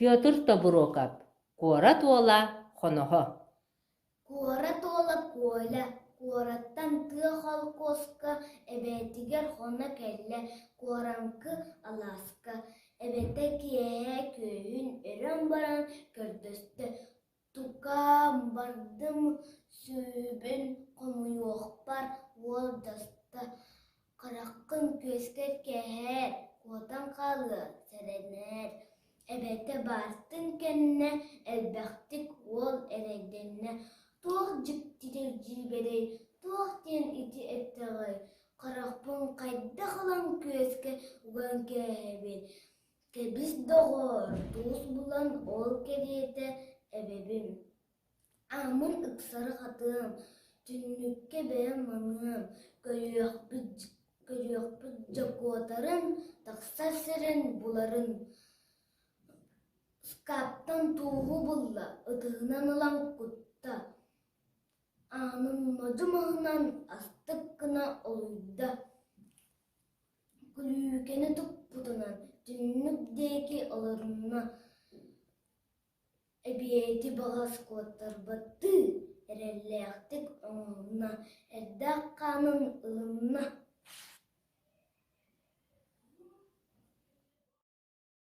Петр Тобуруокап Куорат уола Хоноһо Куорат уола Коля куораттан тыа холкуоска эбээтигэр хоно кэллэ Куораҥкы алааска. Эбэтэ киэһэ күөһүн өрөн баран көрдөстө: «Тукаам, бардым сүөһүбүн хомуйуохпар уол даста, хараххын күөскэр кээһээр, куотан хаалыа, сэрэнээр» Эбэтэ баартын кэннэ элбэхтик уол эрэйдэннэ: «Туох дьиктитий дьиибэрэй, туох диэн ити эттэҕэй, харахпын хайдах ылан күөскэ уган кээһэбин, кэбис доҕоор, туус булан ол кэриэтэ эбэбин, ааммын ыксары хатыам, түннүккэ бэйэм маныам, көрүөхпүт көрүөхпүт дьокуотарын, тахсар сирин буларын Ыскааптан тууһу булла, ытыһынан ылан кутта, аанын модьу маһынан астык гына олуйда, күлүүкэни туппутунан түннүк диэки олорунна Эбиэти баҕас куоттарбаттыы эрэллээхтик оҥоһунна, эрдээх хаанын ылынна.